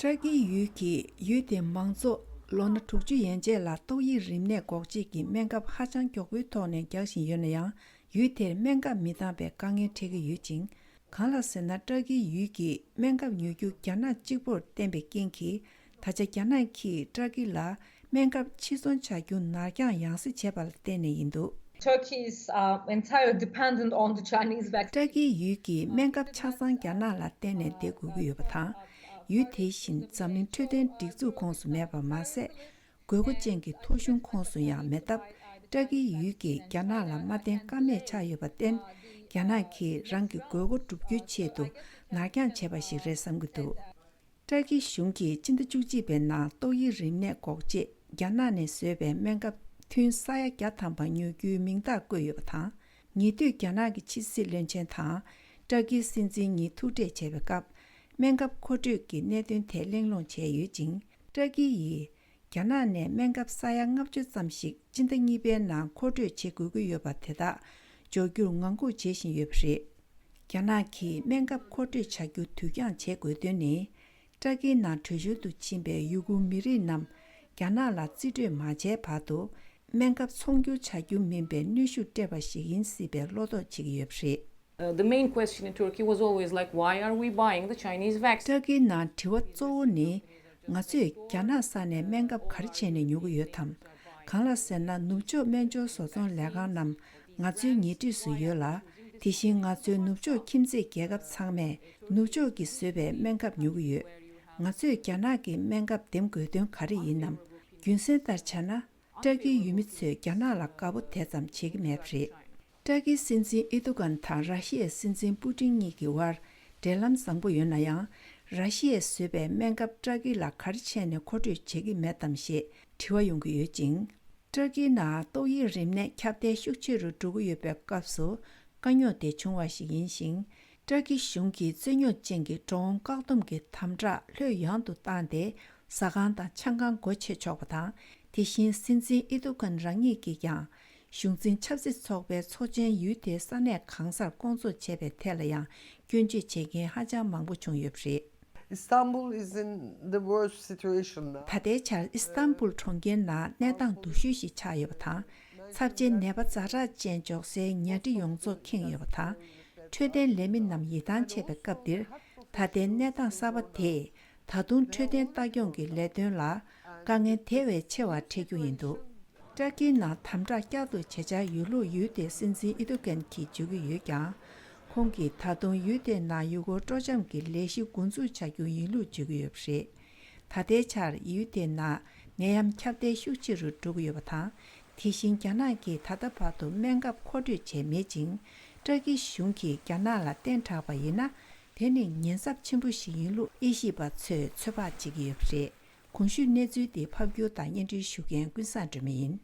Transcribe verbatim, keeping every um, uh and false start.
ཏྲ་ཀིའི་ཡུལ་གྱིས་ཡུལ་དེའི་མང་གཙོ་ལོ་ན་དྲུག་ཅུ་ཡན་ཆད་ལ་ཏོག་དབྱིབས་རིམས་ནད་འགོག་བྱེད་ཀྱི་སྨན་ཁབ་ཧ་ཅང་མགྱོགས་པོའི་ཐོག་ནས་རྒྱག་བཞིན་ཡོད་ན་ཡང་། ཡུལ་དེར་སྨན་ཁབ་མི་འདང་བའི་དཀའ་ངལ་འཕྲད་ཀྱི་ཡོད་ཅིང་། གང་ལགས་ཟེར་ན། ཏྲ་ཀིའི་ཡུལ་གྱིས་སྨན་ཁབ་ཉོ་རྒྱུ་རྒྱ་ནག་གཅིག་པུར་བརྟེན་པའི་རྐྱེན་གྱིས། ད་ཆ་རྒྱ་ནག་གིས་ཏྲ་ཀི་ལ་སྨན་ཁབ་ཕྱིར་ཚོང་བྱ་རྒྱུ་ནར་འགྱངས་ཡང་སེ་བྱས་པ་ལ་བརྟེན་ནས་ཡིན་འདུག། Turkey is uh, entirely dependent on the Chinese vaccine. ཏྲ་ཀིའི་ཡུལ་གྱི་སྨན་ཁབ་ཆ་ཚང་རྒྱ་ནག་ལ་བརྟེན་ནས་བསྡད་དགོས་ཀྱི་ཡོད་པ་དང་། ཡུལ་དེ་བཞིན་འཛམ་གླིང་འཕྲོད་བསྟེན་སྒྲིག་འཛུགས་ཁོངས་སུ་མེད་པ་མ་ཟད། དགོས་མཁོ་ཅན་གྱི་ཐོ་གཞུང་ཁོངས་སུ་ཡང་མེད་སྟབས། ཏྲ་ཀིའི་ཡུལ་གྱིས་རྒྱ་ནག་ལ་མ་བརྟེན་ཀ་མེད་ཆགས་ཡོད་པར་བརྟེན། རྒྱ་ནག་གིས་རང་གི་དགོས་མཁོ་བསྒྲུབ་རྒྱུའི་ཆེད་དུ་ནར་འགྱངས་བྱས་པ་ཞིག་རེད་བསམ་གྱི་འདུག། ཏྲ་ཀི་གཞུང་གིས་སྤྱི་ཟླ་བཅུ་གཅིག་པའི་ནང་ཏོག་དབྱིབས་རིམས་ནད་འགོག་ཆེད་རྒྱ་ནག་ནས་བཟོས་པའི་སྨན་ཁབ་ཐུན་ས་ཡ་བརྒྱ་ཐམ་པ་ཉོ་རྒྱུའི་མིང་རྟགས་བཀོད་ཡོད་པ་དང་། ཉེ་དུས་རྒྱ་ནག་གི་ཕྱི་སྲིད་བློན་ཆེན་དང་ཏྲ་ཀིའི་སྲིད་འཛིན་གཉིས་ཐུག་འཕྲད་བྱས་པའི་སྐབས། སྨན་ཁབ་མཁོ་སྤྲོད་ཀྱི་གནད་དོན་ཐད་གླེང་སློང་བྱས་ཡོད་ཅིང་། ཏྲ་ཀི་ཡིས་རྒྱ་ནག་ནས་སྨན་ཁབ་ས་ཡ་ལྔ་བཅུ་ཙམ་ཞིག་སྤྱི་ཟླ་གཉིས་པའི་ནང་མཁོ་སྤྲོད་བྱེད་དགོས་ཀྱི་ཡོད་པ་དེ་དག་འཇོག་རྒྱུར་ངང་སྒུག་བྱེད་བཞིན་ཡོད་པ་རེད། རྒྱ་ནག་གིས་སྨན་ཁབ་མཁོ་སྤྲོད་བྱ་རྒྱུ་དུས་འགྱངས་བྱེད་དགོས་དོན་ནི། ཏྲ་ཀིའི་ནང་བྲོས་བྱོལ་དུ་ཕྱིན་པའི་ཡུ་གུར་མི་རིགས་རྣམས་རྒྱ་ནག་ལ་རྩིས་སྤྲོད་མ་བྱས་བར་དུ། སྨན་ཁབ་ཚོང་སྒྱུར་བྱ་རྒྱུ་མིན་པའི་གནོན་ཤུགས་སྤྲད་པ་ཞིག་ཡིན་སྲིད་པའི་བློ་དོགས་བྱེད་ཀྱི་ཡོད་པ་རེད། Uh, the main question in Turkey was always like, why are we buying the Chinese vaccine? ཏྲ་ཀིའི་ནང་དྲི་བ་གཙོ་བོ་ནི། ང་ཚོས་རྒྱ་ནག་ས་ནས་སྨན་ཁབ་ག་རེ་བྱས་ནས་ཉོ་གི་ཡོད་དམ། གང་ལགས་ཟེར་ན། ནུབ་ཕྱོགས་སྨན་སྦྱོར་བཟོ་ཚོང་ལས་ཁང་རྣམས་ང་ཚོའི་ཉེ་འཁྲིས་སུ་ཡོད་ལ། དེ་བཞིན་ང་ཚོའི་ནུབ་ཕྱོགས་ཁྱིམ་མཚེས་རྒྱལ་ཁབ་ཚང་མས་ནུབ་ཕྱོགས་ཀྱིས་བཟོས་པའི་སྨན་ཁབ་ཉོ་གི་ཡོད། ང་ཚོས་རྒྱ་ནག་གི་སྨན་ཁབ་འདེམས་དགོས་དོན་ག་རེ་ཡིན་ནམ། རྒྱུ་མཚན་ལྟར་བྱས་ན། ཏྲ་ཀིའི་ཡུལ་མི་ཚོས་རྒྱ་ནག་ལ་དགའ་པོ་དེ་ཙམ་བྱེད་ཀྱི་མེད་པ་རེད། ཏྲ་ཀིའི་སྲིད་འཛིན་ཨེར་ཏོ་གྷན་དང་ར་ཤི་ཡའི་སྲིད་འཛིན་པུ་ཏིན་གཉིས་ཀྱི་དབར་འབྲེལ་ལམ་བཟང་པོ་ཡོད་ན་ཡང་། ར་ཤི་ཡས་བཟོས་པའི་སྨན་ཁབ་ཏྲ་ཀི་ལ་ག་རེ་བྱས་ནས་མཁོ་སྤྲོད་བྱེད་ཀྱི་མེད་དམ་ཞེས་དྲི་བ་ཡོང་གི་ཡོད་ཅིང་། ཏྲ་ཀིའི་ནང་ཏོག་དབྱིབས་རིམས་ནད་ཁྱབ་གདལ་ཤུགས་ཆེ་རུ་འགྲོ་གི་ཡོད་པའི་སྐབས་སུ་དཀའ་རྙོག་དེ་བྱུང་བ་ཞིག་ཡིན་ཞིང་། ཏྲ་ཀི་གཞུང་གིས་རྩོད་རྙོག་ཅན་གྱི་འགྲོ་འོང་བཀག་སྡོམ་གྱི་དམ་དྲག་ལྷོད་ཡངས་དུ་བཏང་སྟེ། ཟ་ཁང་དང་ཆང་ཁང་སྒོ་ཕྱེ་ཆོག་པ་དང་། དེ་བཞིན་སྲིད་འཛིན་ཨེར་ཏོ་གྷན་རང་ཉིད་ཀྱིས་ཀྱང་། གཞུང་འཛིན་ཆབ་སྲིད་ཚོགས་པའི་ཚོགས་ཆེན་ཡུལ་དེའི་ས་གནས་གང་སར་བསྐོང་ཚོགས་བྱས་པའི་ཐད་ལ་ཡང་སྐྱོན་བརྗོད་བྱེད་མཁན་ཧ་ཅང་མང་པོ་བྱུང་ཡོད་པ་རེད། Istanbul is in the worst situation now. ད་ལྟའི་ཆར་ཨི་སི་ཏན་བུལ་གྲོང་ཁྱེར་ནང་གནས་སྟངས་སྡུག་ཤོས་ཤིག་ཆགས་ཡོད་པ་དང་། ཚབས་ཆེའི་ནད་པ་ཛ་དྲག་ཅན་འཇོག་སའི་ཉལ་ཁྲི་ཡོངས་རྫོགས་ཁེངས་ཡོད་པ་དང་། འཕྲོད་བསྟེན་ལས་མི་རྣམས་ཡིད་ཐང་ཆད་པའི་སྐབས་འདིར། ད་ལྟའི་གནས་སྟངས་གསར་པ་དེས་ད་དུང་འཕྲོད་བསྟེན་ལྟ་སྐྱོང་གི་ལས་དོན་ལ་དཀའ་ངལ་དེ་བས་ཆེ་བ་འཕྲད་རྒྱུ་ཡིན་འདུག། ཏྲ་ཀིའི་ནང་དམ་དྲག་བསྐྱར་དུ་བྱེད་འཆར་ཡོད་ལུགས་ཡུལ་དེའི་སྲིད་འཛིན་ཨེར་ཏོ་གྷན་གྱིས་བརྗོད་ཀྱི་ཡོད་ཀྱང་། ཁོང་གིས་ད་དུང་ཡུལ་དེའི་ནང་ཡུལ་སྐོར་སྤྲོ་འཆམ་གྱི་ལས་གཞི་འགོ་འཛུགས་བྱ་རྒྱུ་ཡིན་ལུགས་བརྗོད་ཀྱི་ཡོད་པ་རེད། ད་ལྟའི་ཆར་ཡུལ་དེའི་ནང་ནད་ཡམས་ཁྱབ་གདལ་ཤུགས་ཆེ་རུ་འགྲོ་གི་ཡོད་པ་དང་། དེ་བཞིན་རྒྱ་ནག་གིས་ད་ལྟ་བར་དུ་སྨན་ཁབ་མཁོ་སྤྲོད་བྱས་མེད་ཅིང་། ཏྲ་ཀི་གཞུང་གིས་རྒྱ་ནག་ལ་བརྟེན་དྲགས་པ་ཡིན་ན། དེ་ནི་ཉེན་ཚབས་ཆེན་པོ་ཞིག་ཡིན་ལུགས་དབྱེ་ཞིབ་པ་ཚོས་ཚོད་དཔག་བྱེད་ཀྱི་ཡོད་པ་རེད། གོང་ཞུས་གནས་ཚུལ་འདི་ཕབ་སྒྱུར་དང་སྙན་སྒྲོན་ཞུ་མཁན་ཀུན་བཟང་སྒྲོལ་མ་ཡིན།